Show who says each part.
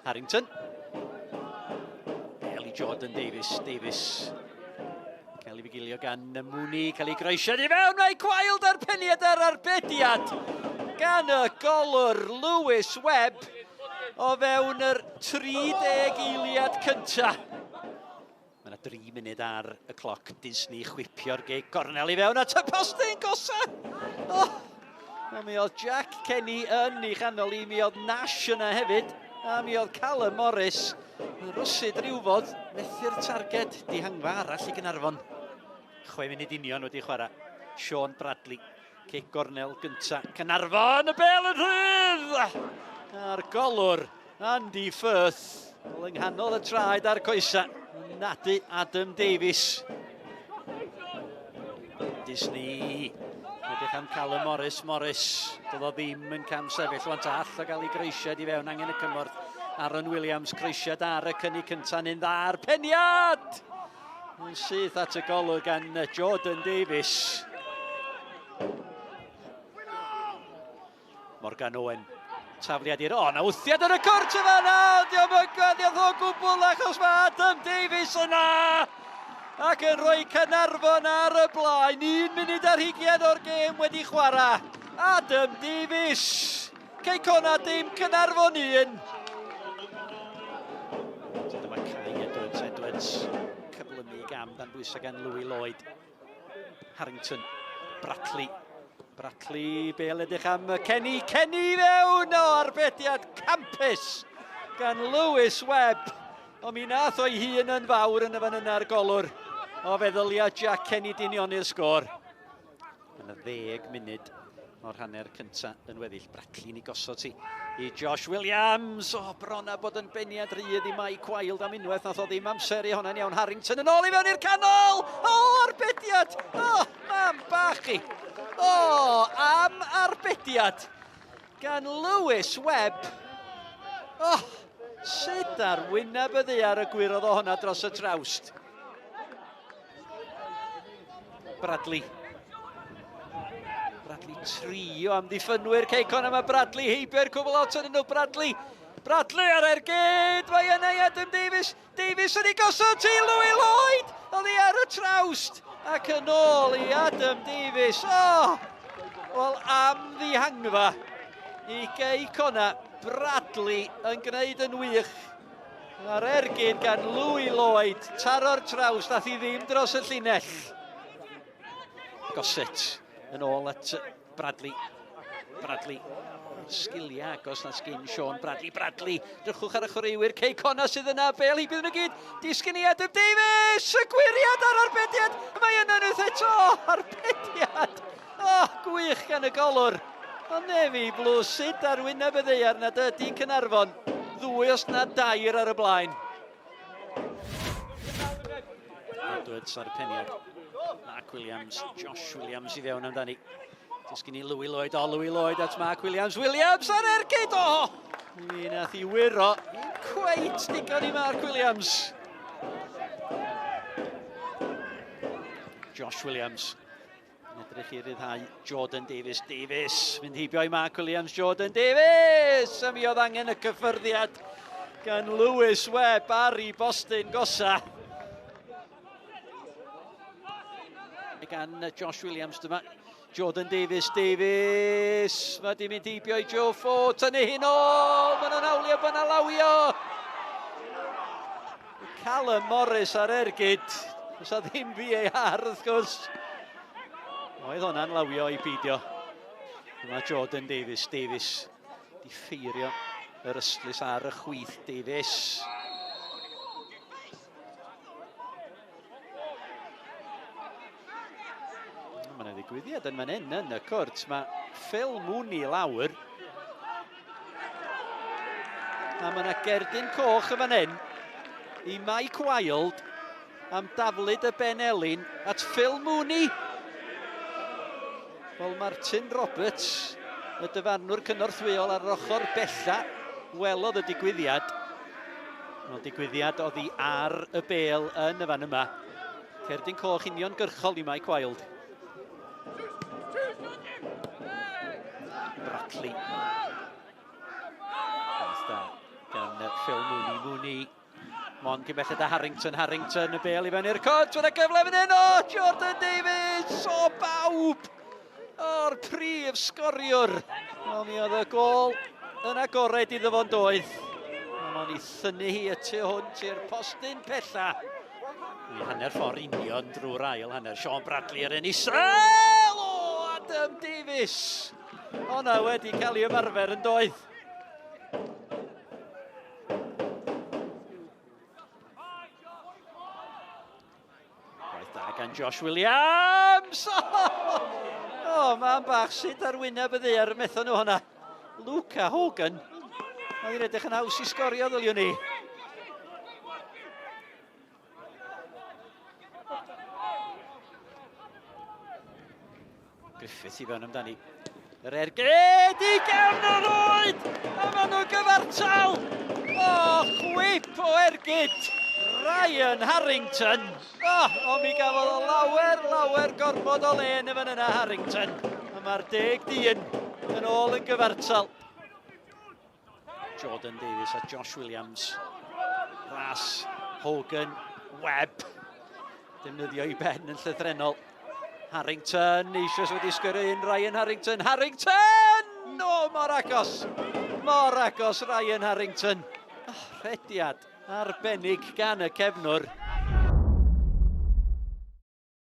Speaker 1: Harrington. Bel i Jordan Davies. Davies. Cael ei fugilio gan Mooney. Cael ei groesiad i fewn. Mae Wild ar peniad ar arbediad gan y golwr Lewis Webb o fewn yr 30 eiliad cyntaf. Mae yna 3 munud ar y cloc. Disney chwipio'r gig gornel i fewn at y postyn gosa. Oh! Wel, mi oedd Jack Kenny yn ei chanol i, mi oedd Nash yna hefyd, a mi oedd Callum Morris yn rwsyd rhywfod, methu'r targed, dihangfa arall i Gynarfon. 6 munud union wedi chwarae. Sean Bradley, cic gornel gynta. Cynarfon, y bel yn rhydd! A'r golwr, Andy Firth, yng nghanol y traed a'r coesa. Nadu Adam Davies. Disney. Edrych am Callum Morris. Morris. Doedd o ddim yn cam sefyll. Wan ta all o gael ei groesiad i fewn. Angen y cymorth. Aaron Williams croesiad ar y cynnig cyntaf. Yn dda ar peniad! Yn syth at y golwg gan Jordan Davies. Morgan Owen. Tafliad i'r... O, na wthiad yn y cwrt yma na! Diolch yn gweddiad o gwbl achos mae Adam Davies yna! Ac yn rhoi Caernarfon ar y blaen. 1 munud ar hugian o'r gêm wedi chwarae. Adam Davies! Cei Connah dim, Caernarfon 1. Dyma Kai Edwards, Edwards cyflymu gam dan bwysau gan Louis Lloyd. Harrington, Bratley. Bratley, bel edrych am Kenny. Kenny fewn o arbediad campus gan Lewis Webb. Ond mi nath o'i hun yn fawr yn y fan yna ar golwr. O feddylia Jack Kenny dinioni'r sgôr. Yn y ddeg munud o'r hanner cynta yn weddill. Brackley'n ei gosod ti i Josh Williams. O, bron a bod yn beniad rhydd i Mike Wild am unwaith. Nath o ddim amser i honna'n iawn. Harrington yn ôl i fewn i'r canol. O, arbediad. O, mam bach i. O, am arbediad gan Lewis Webb. O, sut ar wyneb y ddaear y gwyrodd o honna dros y trawst. Bradley. Bradley trio amddiffynwyr Cei Connah. Mae Bradley heibio'r cwbl lot yn nhw. Bradley. Bradley ar ergyd. Mae yna i Adam Davies. Davies yn ei gosod ti Louis Lloyd. Oddi ar y trawst. Ac yn ôl i Adam Davies. Oh! Wel, am ddihangfa i Gei Connah. Bradley yn gwneud yn wych. Mae'r ergyd gan Louis Lloyd, taro'r traws, nath i ddim dros y llinell. Gossett yn ôl at Bradley. Bradley, sgiliau agos na sgyn Sean Bradley. Bradley, drychwch ar y chwaraewyr, Cei Connah sydd yna, Bale, hi bydd nhw gyd. Disgyn i Adam Davies, y gwiriad a'r arbediad, mae yna nhw'n eto, arbediad. Oh, gwych gan y golwr. Ond nefi blws sut ar wyneb y ddaear nad ydy Caernarfon ddwy os na dair ar y blaen. Edwards ar y peniad. Mark Williams, Josh Williams i fewn amdani. Disgyn i Louis Lloyd, o Louis Lloyd at Mark Williams. Williams ar ergyd, o! Mi nath i wyro, cweit digon i Mark Williams. Josh Williams. Yn edrych i ryddhau Jordan Davies. Davies, mynd heibio i Mark Williams. Jordan Davies! A mi oedd angen y cyffyrddiad gan Lewis Webb ar i Boston gosa. Gan Josh Williams dyma. Jordan Davies, Davies! Mae di mynd heibio i Joe Ford. Tynnu hyn o! Maen nhw'n hawlio bod yna lawio! Callum Morris ar ergyd. Does a ddim VAR wrth gwrs. Oedd hwnna'n lawio i beidio. Dyma Jordan Davies. Davies di ffeirio yr ystlys ar y chwith. Davies. Mae yna ddigwyddiad yn fan hyn yn y cwrt. Mae Phil Mooney lawr. A mae yna gerdyn coch yn fan hyn i Mike Wild am daflud y Ben Elin at Phil Mooney. Wel, Martin Roberts, y dyfarnwr cynorthwyol ar yr ochr bella, welodd y digwyddiad. Wel, digwyddiad oddi ar y bel yn y fan yma. Cerdyn coch uniongyrchol i Mike Wild. Brackley. Gwaith da gan Phil Mooney, Mooney. Mon cyn belled â Harrington, Harrington, y bel i fewn i'r cwrt, fydd y gyfle fan hyn, o, Jordan Davies, o bawb! O'r prif sgoriwr. Wel, mi oedd y gol yn agored iddo fo'n doedd. Ond o'n i thynnu hi y tu hwnt i'r postyn pella. Mi hanner ffordd union drwy'r ail hanner. Sean Bradley ar un isel! O, Adam Davies! Honna wedi cael ei ymarfer yn doedd. Gwaith da gan Josh Williams! O, oh, man bach sut ar wyneb y ddaear methon nhw hwnna. Luca Hogan. Mae hi'n edrych yn haws i sgorio, ddyliwn ni. Griffith i fewn amdani. Yr ergyd i gefn yr oed! A maen nhw'n gyfartal! O, chwip o ergyd! Ryan Harrington! O, o mi gafodd o lawer, lawer gormod o le yn y fan yna Harrington. A mae'r deg dyn yn ôl yn gyfartal. Jordan Davies a Josh Williams. Ras, Hogan, Webb. Defnyddio i ben yn llythrenol. Harrington, eisoes wedi sgyrru un Ryan Harrington. Harrington! O, mor agos! Mor agos, Ryan Harrington. Oh, rhediad arbennig gan y cefnwr.